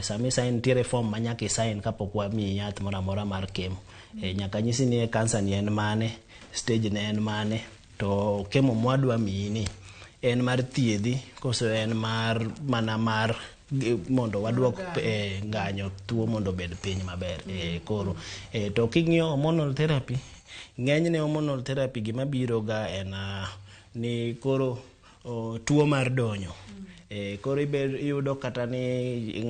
Sama i sign nitiere form ma nyaka i sign kapok wamiyi yath moro amora mar chemo. Nyaka nyisi ni cancer ni en mane, stage ne en mane, to chemo mwadwa miyi ni en mar thiedhi koso en mar mana mar mondo waduok nganyo tuo mondo obed piny maber. Koro to king'iyo hormonal therapy, ng'enyne hormonal therapy gima biro ga en ni koro tuo mar donyo. Koro iyudo kata ni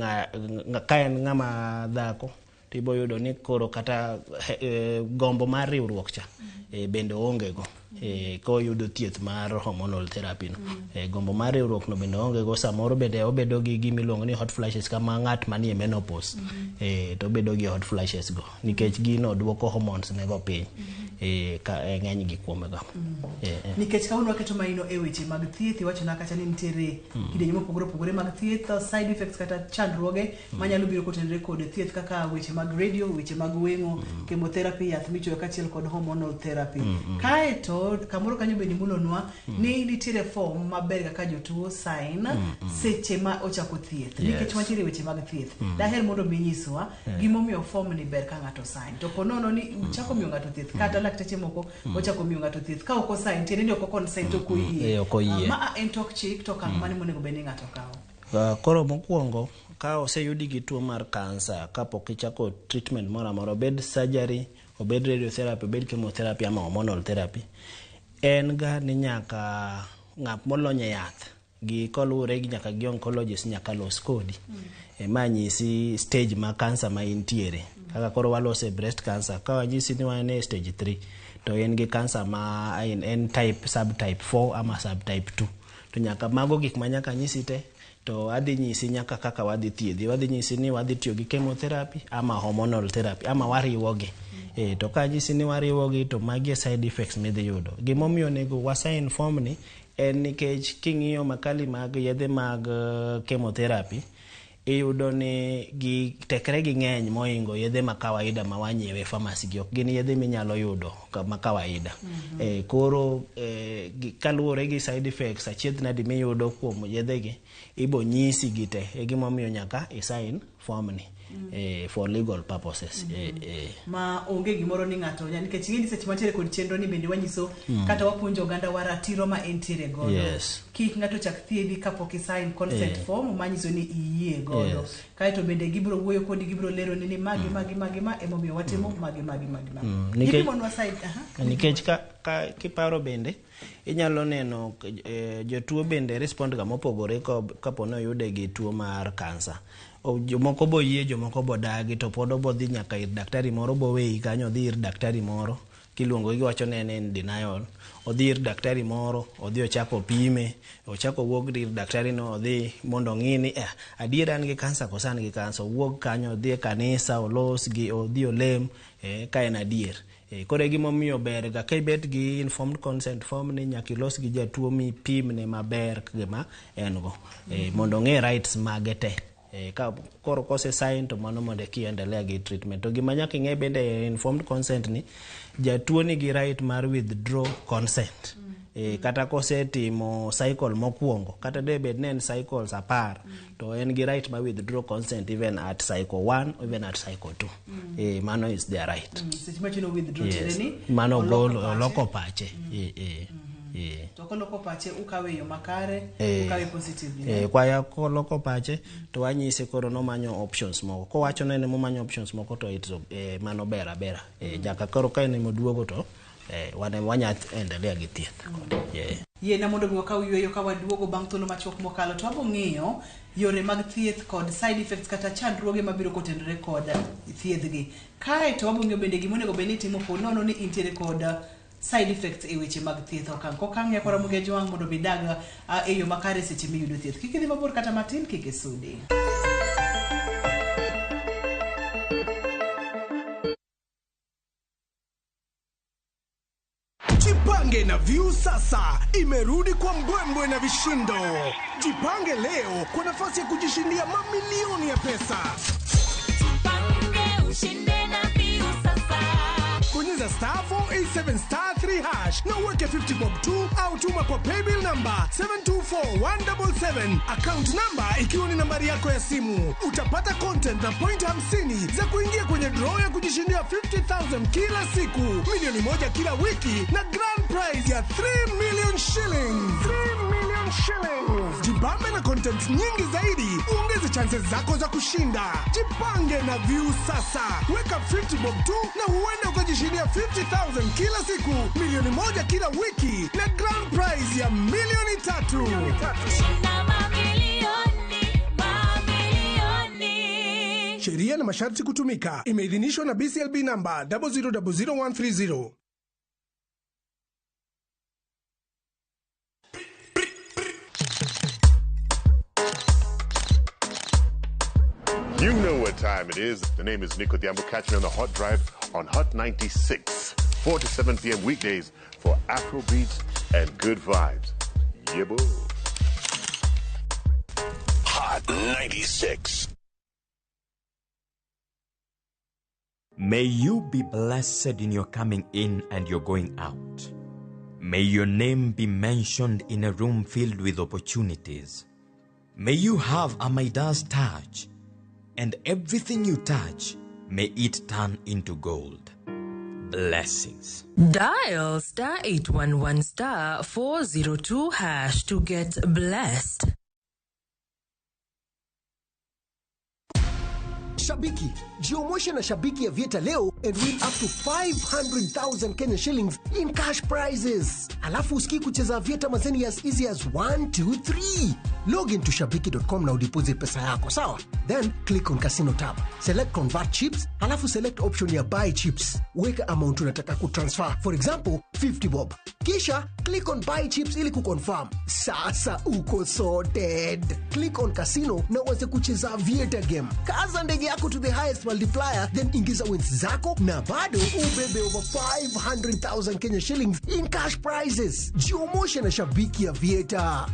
ka en ng'ama dhako to ibo yudo ni koro kata gombo mar riwruok cha bende oonge go. Koyudo thieth mar hormonal therapy no. Gombo mar riwruok no bende oonge go. Samoro bende obedo gi gima iluongo ni hot flashes kama ng'at manie menopause. To obedo gi hot flashes go nikech gino duoko hormones ne go piny. Ka ng'eny gi kuome go. Nikech kawuono waketo maino e weche mag thieth, iwachona kacha ni nitiere kidienje mopogore opogore mag thieth, side effects kata chandruoge manyalo biro kotenore kod thieth kaka weche mag radio, weche mag weng'o, chemotherapy, yath michuoyo kaachiel kod hormonal therapy. Kaeto kamoro kanyo bende imulonwa ni nitiere form maber kaka jotuo sign seche ma ochako thieth. Nikech wantiere weche mag thieth, daher mondo mi nyiswa gimomiyo form ni ber ka ng'ato sign. To ponono ni uchako miyo ng'ato thieth kata lakteche moko ochako miyo ng'ato thieth ka ok osign tiende ni ok o-consent, ok oyie. Ok oyie. Ma en tok chik to okang' mane monego bed ni ng'ato kawo? Koro mokwongo ka oseyudi gi tuo mar kansa kapok ichako treatment moro amora, obed surgery, obed radiotherapy, obed chemotherapy ama hormonal therapy, en ga ni nyaka ng'at molony e yath gi koluwore gi nyaka gi oncologist nyaka los kodi. Ma nyisi stage ma kansa ma intiere. Kaka koro walose breast cancer, ka wanyisi ni wan e stage 3 to en gi kansa ma en type subtype 4 ama subtype 2. To nyaka mago gik ma nyaka nyisi te, to adhi nyisi nyaka kaka wadhi thiedhi. Wadhi nyisi ni wadhi tiyo gi chemotherapy ama hormonal therapy ama wariwogi. To ka anyisi ni wariwogi to magi e side effects midhi yudo. Gimomiyo onego wa sign form ni en nikech king'iyo makali mag yedhe mag chemotherapy, iyudo ni gi tekre gi ng'eny mohingo yedhe ma kawaida ma wanyiewe e pharmacy gi ok gin yedhe minyalo yudo ma kawaida. Koro kaluwore gi side effects achiedh nadi miyudo kuom yedhe gi, ibo nyisi gi te. E gimomiyo nyaka i sign form ni for legal purposes. Ma onge gimoro ni ng'ato nikech ing'e ni seche mantiere kod chenro ni bende wanyiso kata wapuonjo oganda wa ratiro ma entiere godo. Kik ng'ato chak thiedhi kapok i sign consent form manyiso ni iyie godo. Kaeto bende gibiro wuoyo kodi, gibiro lero ni magi magi magi ma emomiyo watimo magi magi magi ma. Ipimonwa side, aha. Nikech ka kiparo bende inyalo neno jotuo bende respond ga mopogore kapo ni oyude gi tuo mar kansa. Jomoko bo yie, jomoko bo dagi, to pod obo dhi nyaka ir daktari moro, bo weyi kanyo, odhi ir daktari moro kiluongo giwacho ni en en denial. Odhi ir daktari moro, odhi ochako pime, ochako wuok ir daktari no, odhi mondo ong'i ni adier an gi kansa koso an gi kansa. Owuog kanyo, odhi e kanisa, olos gi, odhi olem, ka en adier. Koro e gimomiyo ber ga ka ibet gi informed consent form ni nyaka ilos gi jatuo mipimne maber gima en go. Mondo ong'e rights mage te. Ka koro kose sign to mano mondo kiendelea gi treatment. To gima nyaka ing'e bende e informed consent ni jatuo nigi right mar withdraw consent. Kata kosetimo cycle mokwongo, kata de bed ni en cycles 10, to en gi right ma withdraw consent even at cycle 1, even at cycle 2. Mano is their right. Seche ma chino withdraw, Yes. tiende ni Mano oloko gol pache. oloko pache. To koloko pache, ukawe e yo makare, ukawe positively. Kwaya koloko pache to wanyise koro nomanyo options moko. Kowacho ni en momanyo options moko to it's, mano ber abera. Nyaka koro ka en emoduogo to wan wanya endelea gi thieth kode. Yeah. Yiena mondo mi wakaw yweyo. Ka waduogo bang' thuolo machuok mokalo, to wabo ng'iyo yore mag thieth kod side effects kata chandruoge mabiro kotenore kod thiedhgi. Kae to wabo ng'iyo bende gima onego bed ni itimo po nono ni intiere kod side effects e weche mag thieth. Okang' kokang' nyakora Ramogi Ajwang' mondo mi idag e yo makare seche miyudo thieth. Kik idhi mabor kata matin, kik isudi. Jipange na Viusasa imerudi kwa mbwembwe na vishindo. Jipange leo kwa nafasi ya kujishindia mamilioni ya pesa. Ushinde na Viusasa. Bonyeza star 487 star 3 hash na uweke 50 bob 2 au tuma kwa paybill number 724177, account number ikiwa ni nambari yako ya simu. Utapata content na point 50 za kuingia kwenye draw ya kujishindia 50,000 kila siku, 1 milioni kila wiki na grand prize ya 3 million shillings. 3 million shillings. Jibambe na content nyingi zaidi, uongeze chances zako za kushinda. Jipange na Viusasa, weka 50 bob tu na huenda ukajishindia 50,000 kila siku, 1 milioni kila wiki na grand prize ya 3 milioni. Shinda mamilioni, mamilioni. Sheria na masharti kutumika. Imeidhinishwa na BCLB namba 0000130. You know what time it is. The name is Nico Diambo. Catch me on the Hot Drive on Hot 96, 4 to 7 p.m. weekdays for Afro beats and good vibes. Yeah, boy. Hot 96. May you be blessed in your coming in and your going out. May your name be mentioned in a room filled with opportunities. May you have a Midas touch, and everything you touch, may it turn into gold. Blessings. Dial star 811 star 402 hash to get blessed. Shabiki, jiomoshe na Shabiki Aviator leo and win up to 500,000 Kenya shillings in cash prizes. Alafu usikii kucheza Aviator mazeni as easy as 1, 2, 3. Log into shabiki.com na udeposit pesa yako, sawa? Then click on casino tab. Select convert chips, alafu select option ya buy chips. Weka amount unataka kutransfer. For example, 50 bob. Kisha click on buy chips ili kuconfirm. Sasa uko sorted. Click on casino na uanze kucheza Aviator game. Kaza ndege yako to the highest multiplier, then ingiza wins zako na bado ubebe over 500,000 Kenya shillings in cash prizes. Jiomoshe na Shabiki Aviator.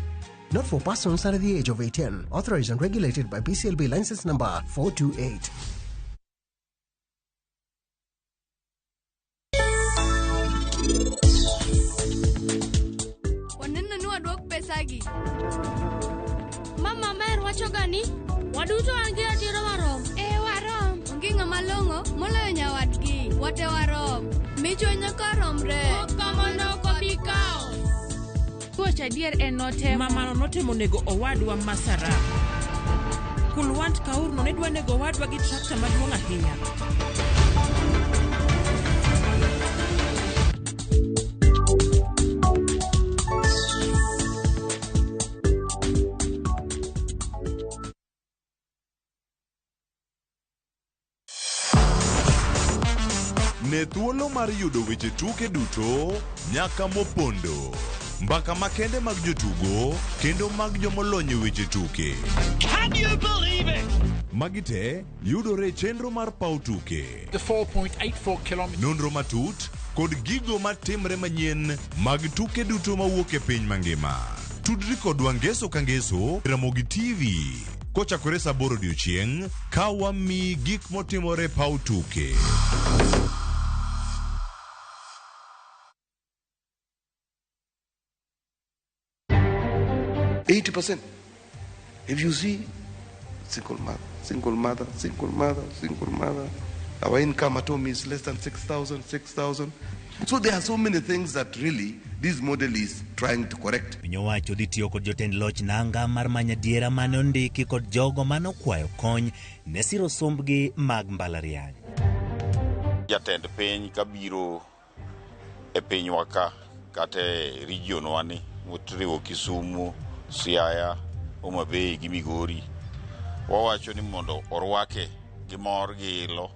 Not for persons under the age of 18. Authorized and regulated by BCLB license number 428. Waneno ni waduok pesagi. Mama Mer wachoga ni waduto wan gi ratiro marom. E warom. Onge ng'ama long'o moloyo nyawadgi. Wate warom. Michwa nyaka romre. Kamano ok obi kawo. Koch adier en notemo. Mamano notemo nego owadwa Masara. Kulwant Kaurno ne dwa nego owadwa gi trakta maduong' ahinya. Ne thuolo mar yudo weche tuke duto nyaka mopondo, mbaka makende mag jotugo kendo mag jomolony e weche tuke. Can you believe it? Magi te yudore e chenro mar paw tuke. The 4.84 kilometers. Nonro matut kod gigo matimre manyien mag tuke duto mawuok e piny mangima. Tudri kodwa ngeso ka ngeso Ramogi TV kochakore saa 8 odiochieng' ka wamiyi gik motimore e paw tuke. 80%. If you see, single mother, single mother, single mother, single mother. Our income at home is less than 6,000, 6,000. So there are so many things that really this model is trying to correct. Piny owacho dhi tiyo kod jotend loch nanga mar manyo adiera mane ondiki kod jogo mane okwayo kony ne siro sombgi mag mbalariany. Jatend piny kabiro e pinywa ka kata e region wa ni motriwo Kisumu, Siaya, Homa Bay gi Migori, wawacho ni mondo orwake gi mor gi ilo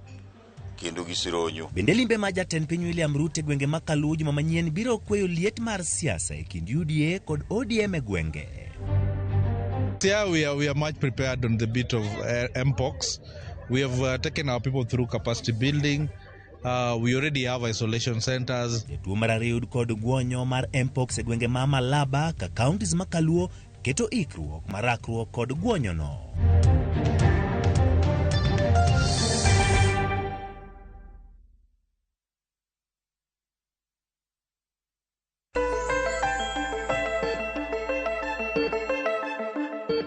kendo gi sironyo. Bende limbe ma jatend piny William Ruto e gwenge ma Kaluo juma manyien biro kweyo liet mar siasa e kind UDA kod ODM e gwenge. Yeah, we are much prepared on the bit of mpox. We have taken our people through capacity building. We already have isolation centers. Jotuo mar ariyo yud kod guonyo mar mpox e gwenge ma Malaba ka counties ma Kaluo keto ikruok mar rakruok kod guonyono.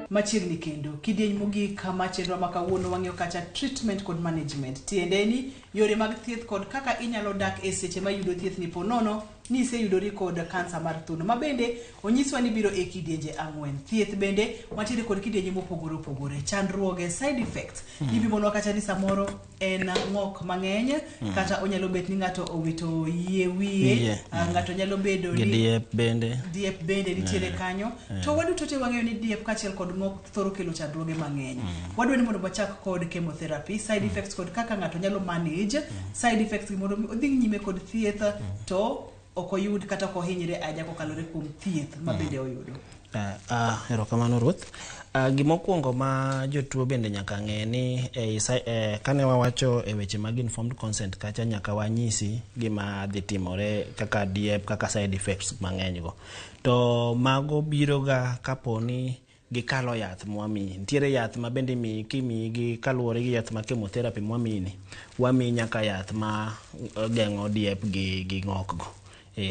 Machiegni kendo kidieny mogik ma chenro ma kawuono wang'iyo kacha treatment kod management, tiende ni yore mag thieth kod kaka inyalo dak e seche ma iyudo thieth ni ponono ni iseyudori kod kansa mar thuno, ma bende onyiswa ni biro e kidienje 4. Thieth bende wantiere kod kidienje mopogore opogore, chandruoge, side effects. Ipimonwa kacha ni samoro en ng'ok mang'eny, kata onyalo bet ni ng'ato owito yie wiye, Wiye. Ng'ato nyalo bedo gi ni diep bende. Diep bende nitiere kanyo. To waduto te wang'eyo ni diep kaachiel kod ng'ok thoro kelo chandruoge mang'eny. Wadwa ni mondo wachak kod chemotherapy side effects kod kaka ng'ato nyalo manage side effects gi mondo mi odhi nyime kod thieth to ok oyud kata ok ohinyre ahinya kokalore kuom thieth ma bende oyudo. Erokamano Ruth. Gimokwongo ma jotuo bende nyaka ng'e ni ei kane wawacho e weche mag informed consent kacha, nyaka wanyisi gima dhi timore kaka diep, kaka side effects mang'eny go. To mago biro ga kaponi gikalo yath mwamiyi. Nitiere yath ma bende imiyi kimiyi gi kaluwore gi yath ma chemotherapy mwamiyi ni, wamiyi nyaka yath ma geng'o diep gi ng'ok go.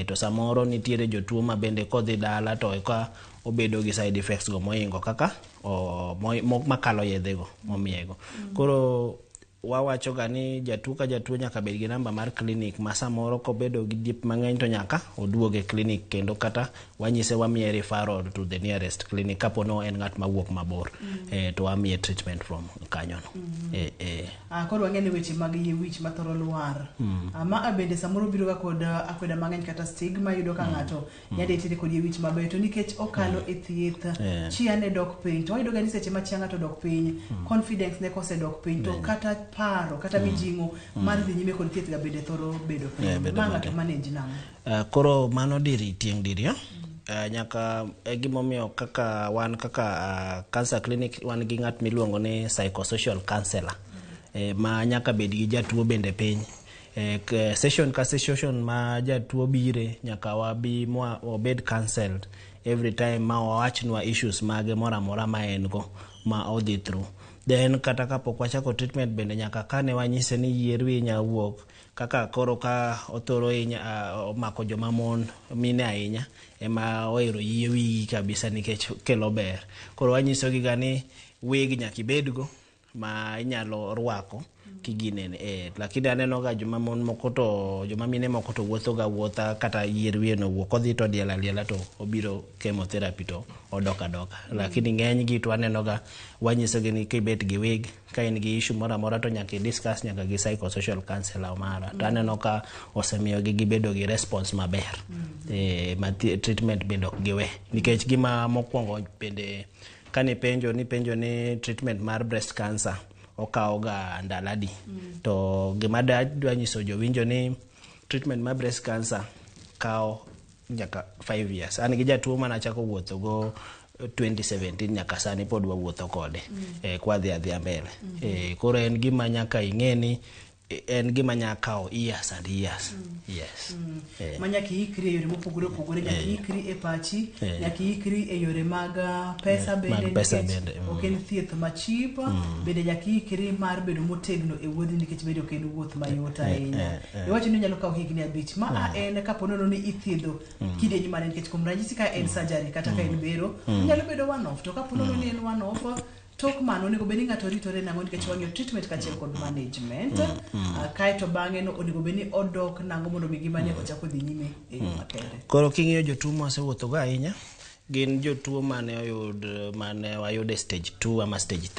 To samoro nitiere jotuo ma bende kodhi dala to eka obedo gi side effects go mohingo kaka o, mo, mo, makalo yedhe go momiyego. Koro wawacho ga ni jatuo ka jatuo nyaka bed gi namba mar clinic ma samoro kobedo gi diep mang'eny to nyaka oduog e clinic kendo, kata wanyise wamiye referral to the nearest clinic kapo no en ng'at mawuok mabor, to wamiye treatment from kanyono. Koro wang'e ni weche mag yie wich mathoro lwar. Ma bende samoro biro ga kod akweda mang'eny kata stigma, yudo ka ng'ato yande nitiere kod yie wich mabeyo, to nikech okalo e thieth, chia ne dok piny, to wayudo ga ni seche ma chia ng'ato dok piny, confidence ne kosedok piny, to kata paro kata mijing'o mar dhi nyime kod thieth ga bende thoro bedo piny. Bedo Ma ng'ato matek. manage nang'o? Koro mano diri tieng' diriyo. Nyaka e gimomiyo kaka wan kaka cancer clinic wan gi ng'at miluongo ni psychosocial counselor, ma nyaka bed gi jatuo bende piny. Session ka session ma jatuo bire, nyaka wabi mwa obed counselled every time ma owachnwa issues mage moro amora ma en go ma odhi through. Then kata kapok wachako treatment bende nyaka kane wanyise ni yier wiyi nya wuok kaka koro ka othoro hinya omako joma mon mine ahinya ema ohero yie wiyi kabisa nikech kelo ber. Koro wanyisogi ga ni wig nyaka ibedgo ma inyalo rwako kiginene, lakini aneno ga joma mon moko to joma mine moko to wuotho ga wuotha kata yier wiye no wuok odhi to diel aliela to obiro chemotherapy to odok adoka. Lakini ng'eny gi to aneno ga wanyisogi ni kibet gi wig, ka in gi issue moro amora to nyaka i discuss nyaka gi psychosocial counselor mara. To aneno ka osemiyogi gibedo gi response maber, ma treatment bende ok giwe nikech gima mokwongo bende kane penjo ni penjo ni treatment mar breast cancer okawo ga ndalo adi, to gima dwa nyiso jowinjo ni treatment mar breast cancer kawo nyaka 5 years. An gi jatuo manachako wuotho go 2017, nyaka sani pod wawuotho kode, kwadhi adhiya mbele. Koro en gima nyaka ing'e ni En gima nya kawo years and years. Yes. Ma nyaka iikri e yore mopogore opogore, nyaka iikri e pachi, nyaka iikri e yore mag pesa bende, Mag pesa nikech bende, ok en thieth machip. Bende nyaka iikri mar bedo motegno e wuodhi, nikech bende ok en wuoth mayot ahinya. Iwacho ni onyalo kawo higni 5 ma a en kapo nono ni ithiedho kidieny mane, nikech kuom ranyisi ka en surgery kata ka en bero, onyalo bedo one off, to kapo nono ni en one off, tok mano onego bed ni ng'ato ritore nang'o? Nikech wang'iyo treatment kaachiel kod management. Kaeto bang'e no onego bed ni odok nang'o mondo mi ngimane ochak odhi nyime e yo makende? Koro king'iyo jotuo mosewuothogo ahinya gin jotuo mane oyud, mane wayudo e stage 2 ama stage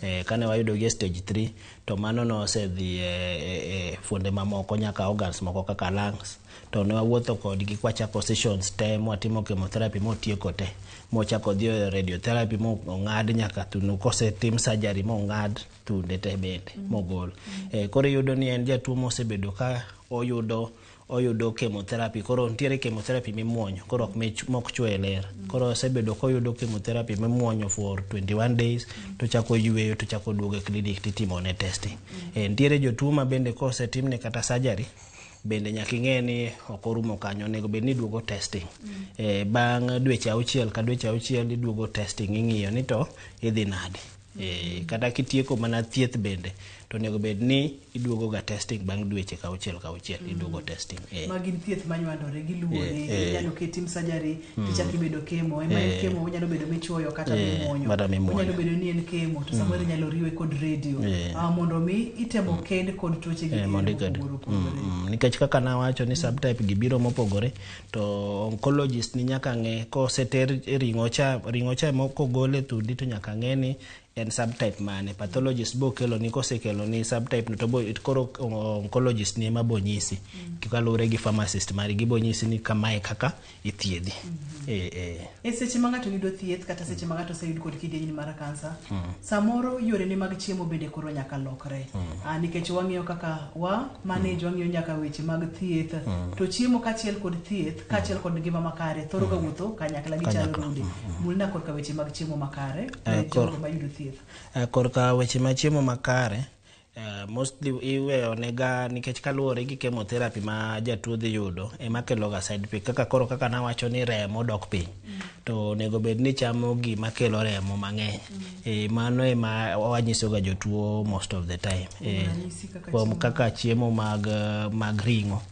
3. Kane wayudo gi e stage 3 to mano nosedhi e fuonde mamoko nyaka organs moko kaka lungs, to ne wawuotho kodgi kwachako sessions te, mwatimo chemotherapy motieko te, mochako dhi e radiotherapy, mong'ad nyaka thuno, kosetim surgery mong'ad thunde te bende mogol. Koro iyudo ni en jatuo mosebedo ka oyudo chemotherapy. Koro nitiere chemotherapy mimuonyo, koro ok mok chwoyo e ler. Koro osebedo koyudo chemotherapy mimuonyo for 21 days, to chako yweyo, to chako duogo e clinic titimone testing. Nitiere jotuo ma bende kosetimne kata surgery bende nyaka ing'e ni ok orumo kanyo, onego bed ni iduogo testing. Bang' dweche 6 ka dweche 6 iduogo testing, ing'iyo ni to idhi nade. Kata kitieko mana thieth bende to onego bed ni iduogo ga testing bang' dweche ka 6 ka 6 iduogo testing. Ma gin thieth manywandore giluwore. Inyalo ketim surgery, tichako ibedo chemo ema en chemo onyalo bedo michuoyo kata mimuonyo. Kata mimuonyo. Onyalo bedo ni en chemo to samoro inyalo riwe kod radio, mondo mi itemo ked kod tuoche gi mondo iked. mopogore opogore. Nikech kaka nawacho ni subtype gi biro mopogore, to oncologist ni nyaka ng'e koseter ring'o cha, ring'o cha kogol e thundi to nyaka ng'e ni en subtype mane. Pathologist bo kelo ni, kosekelo ni subtype no to bo koro oncologist ni ema bo nyisi kaluwore gi pharmacist mari, gibo nyisi ni kamae kaka ithiedhi. E seche ma ng'ato yudo thieth kata seche ma ng'ato oseyud kod kidieny mar kansa, samoro yorene mag chiemo bende koro nyaka lokre. Nikech wang'iyo kaka wa manage, wang'iyo nyaka weche mag thieth, to chiemo kaachiel kod thieth kaachiel kod ngima makare thoro ga wuotho kanyakla, gichalo Kanyakla. rude. Mulna korka weche mag chiemo makare ne jogo mayudo thieth. Korka weche ma chiemo makare, mostly iweyo nega nikech kaluwore gi chemotherapy ma jatuo dhi yudo ema kelo ga side effect, kaka koro kaka nawacho ni remo dok piny, to onego bed ni chamo gima kelo remo mang'eny. Mano ema wanyiso ga jotuo most of the time. Ranyisi kaka Kuom chiemo? Kaka chiemo mag ring'o.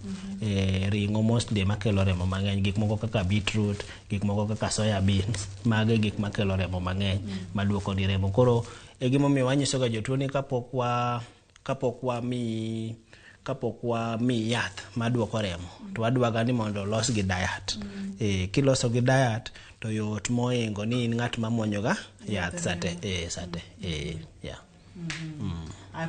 Ring'o mostly ema kelo remo mang'eny, gik moko kaka beetroot, gik moko kaka soya beans, mago e gik makelo remo mang'eny, maduoko ni remo. Koro e gimomiyo wanyiso ga jotuo ni kapok wami yath maduoko remo, to wadwaga ni mondo olos gi diet. Kiloso gi diet to yot moingo ni in ng'at mamuonyo ga yath sate, sate, yeah.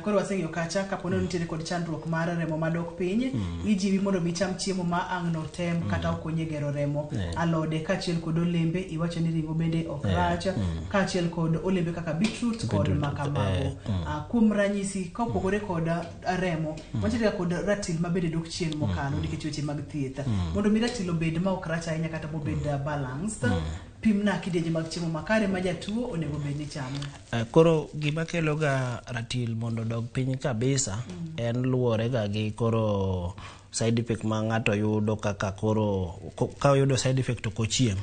Koro waseng'iyo kacha kapo ni nitiere kod chandruok mar remo madok piny, ijiwi mondo mi cham chiemo ma ang' no tem kata okonyi e gero remo, alode kaachiel kod olembe. Iwacho ni ring'o bende ok rach, kaachiel kod olembe kaka beetroot kod Beetroot, makamago. Kuom ranyisi kopogore kod remo, wantiere kod ratil ma bende dok chien mokalo nikech weche mag thieth. Mondo mi ratil obed ma ok rach ahinya kata mobed balanced, pimna kidienje mag chiemo makare ma jatuo onego bed ni chamo. Koro gima kelo ga ratil mondo odog piny kabisa en luwore ga gi koro side effect ma ng'ato yudo, kaka koro ka oyudo side effect ok ochiem.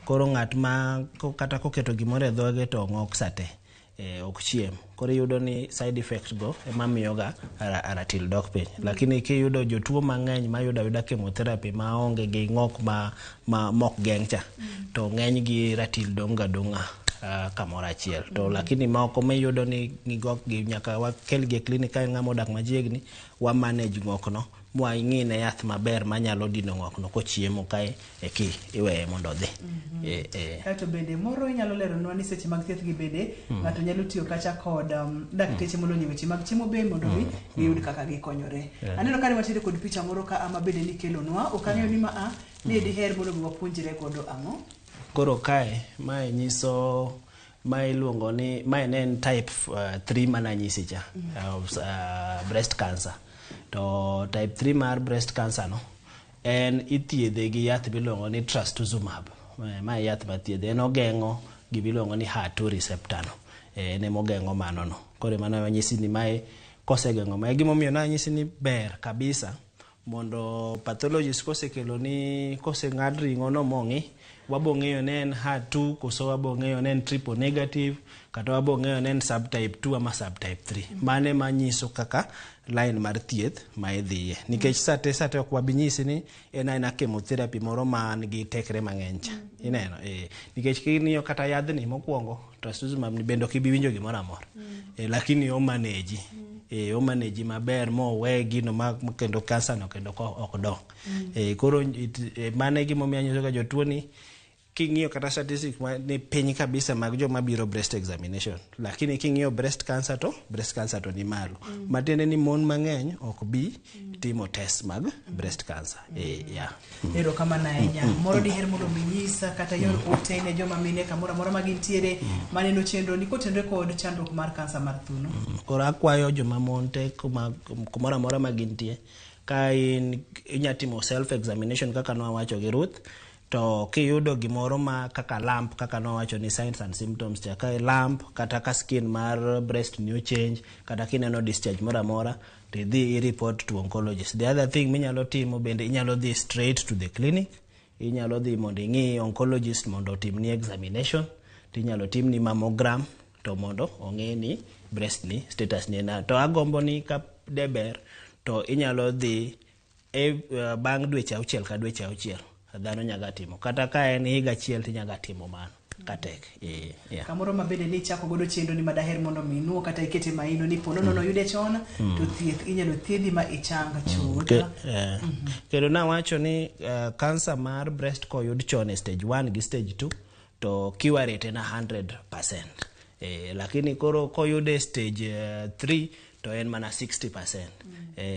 Koro ng'at ma kata koketo gimoro e dhoge to ng'ok sate, ok chiem, koro iyudo ni side effect go ema miyo ga ratil dok piny. Lakini kiyudo jotuo mang'eny mayudo ayuda chemotherapy maonge gi ng'ok ma mok geng' cha, to ng'eny gi ratil dong' ga dong'a kamoro achiel. To lakini moko miyudo ni ging'ok gi nyaka wakel gi e clinic ka en ng'ama odak machiegni, wa manage ng'ok no mwang'ine yath maber manyalo dino ng'ok no kochiemo kae eki iweye mondo odhi. Kaeto bende moro inyalo leronwa ni seche mag thieth gi bende ng'ato nyalo tiyo kacha kod dakteche molony e weche mag chiemo be mondo mi giyud kaka gikonyore. Aneno ka ne wantiere kod picha moro ka ama bende nikelonwa, ok ang'eyo ni ma a ni diher mondo mi wapuonjre godo ang'o? Koro kae mae nyiso mae iluongo ni mae ne en type 3 mananyisi cha of breast cancer. To type 3 mar breast cancer no en ithiedhe gi yath miluongo ni trastuzumab. Mae yath mathiedhe, en ogeng'o gimiluongo ni HER2 receptor no. En emogeng'o mano no. Koro mano nyisi ni mae Kosegeng'o ma e gimomiyo nanyisi ni ber kabisa mondo pathologist kosekelo ni koseng'ad ring'o no mong'i, wabo ng'eyo ni en HER2 koso wabo ng'eyo ni en triple negative kata wabo ng'eyo ni en subtype 2 ama subtype 3. Mane manyiso kaka line mar thieth ma idhiye. Nikech sate sate ok wabi nyisi ni en aena chemotherapy moro man gi tekre mang'eny cha. Ineno? Nikech king'iyo kata yadhni mokwongo, trastuzumab ni bende ok ibi winjo gimoro amora. Lakini omaneji. Omaneji maber mowe gino ma kendo kansa no kendo ok dong. Koro mano e gimomiyo anyiso ga jotuo ni king'iyo kata statistics ma ni piny kabisa mag joma biro breast examination, lakini king'iyo breast cancer to breast cancer to ni malo. Matiende ni mon mang'eny ok bi timo test mag breast cancer. Yeah. Erokamano ahinya. Moro diher mondo mi nyisa kata yor ote ne joma mine kamoro amora ma gintiere maneno chenro ni kotenore kod chandruok mar kansa mar thuno. Koro akwayo joma mon te kumoro amora ma gintie, ka in inya timo self examination kaka nwawacho gi Ruth, to kiyudo gimoro ma kaka lump, kaka nwawacho ni signs and symptoms cha, ka lump kata ka skin mar breast new change kata kineno discharge moro amora, to idhi i report to oncologist. The other thing minyalo timo bende, inyalo dhi straight to the clinic, inyalo dhi mondo ing'i oncologist mondo otimni examination, tinyalo timni mammogram to mondo ong'e ni breast ni status ni en. To agombo ni ka de ber to inyalo dhi bang' dweche 6 ka dweche 6 dhano nyaga timo, kata ka en higa achiel tinyaga timo mano katek. Yeah. Kamoro ma bende ni chako godo chenro ni madaher mondo mi inuo kata ikete maino ni pono nono yude chon to thieth inyalo thiedhi ma ichang chuth. Kendo nawacho ni kansa mar breast koyud chon e stage 1 gi stage 2 to cure rate en 100%. Lakini koro koyude e stage 3 to en mana 60%.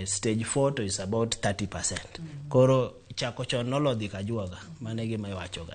Stage 4 to is about 30%. Koro chako chon nolodhi kajuoga, mano e gima iwachoga.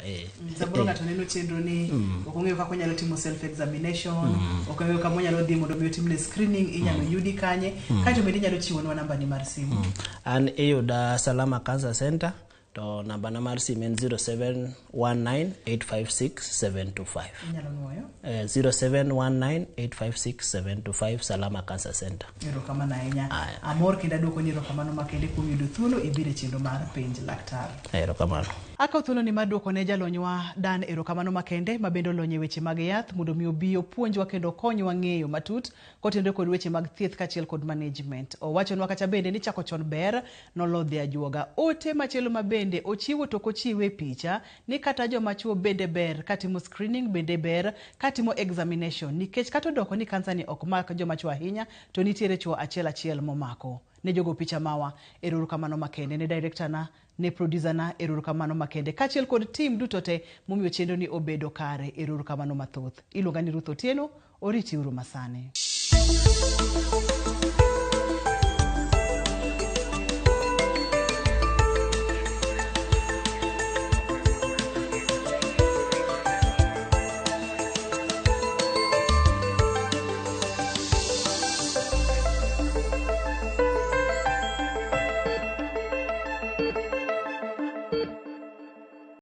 Samoro ng'ato neno chenro ni ok ong'eyo kaka onyalo timo self examination, ok ong'eyo kama onyalo dhi mondo mi otimne screening, inyalo yudi kanye, kaeto bende inyalo chiwonwa nambani mar simu. An iyuda Salama Cancer Center, to nambana mar simu en 0719856725. Inyalo nuoyo? 0719856725, Salama Cancer Center. Erokamano ahinya. Amor kendo aduoko ni erokamano makende kuom yudo thuolo ibiro e chenro mar Penj Laktar. Erokamano. Akawo thuolo ni mar duoko ne jalonywa Dan erokamano makende ma bende olony e weche mag yath mondo mi obi opuonjwa kendo okonywa ng'eyo matut kotenore kod weche mag thieth kaachiel kod management. Owachonwa kata bende ni chako chon ber nolodhi ajuoga. Ote machielo ma bende ochiwo to ok ochiwe e picha ni kata joma chuo bende ber katimo screening, bende ber katimo examination, nikech kata odoko ni kansa ni ok mak joma chuo ahinya to nitiere chuo achiel achiel momako. Ne jogo picha mawa, erokamano makende ne director na, ne producer na, erokamano makende kaachiel kod team duto te momiyo chenro ni obedo kare, erokamano mathoth. Iluonga ni Ruth Otieno, oriti uru masani.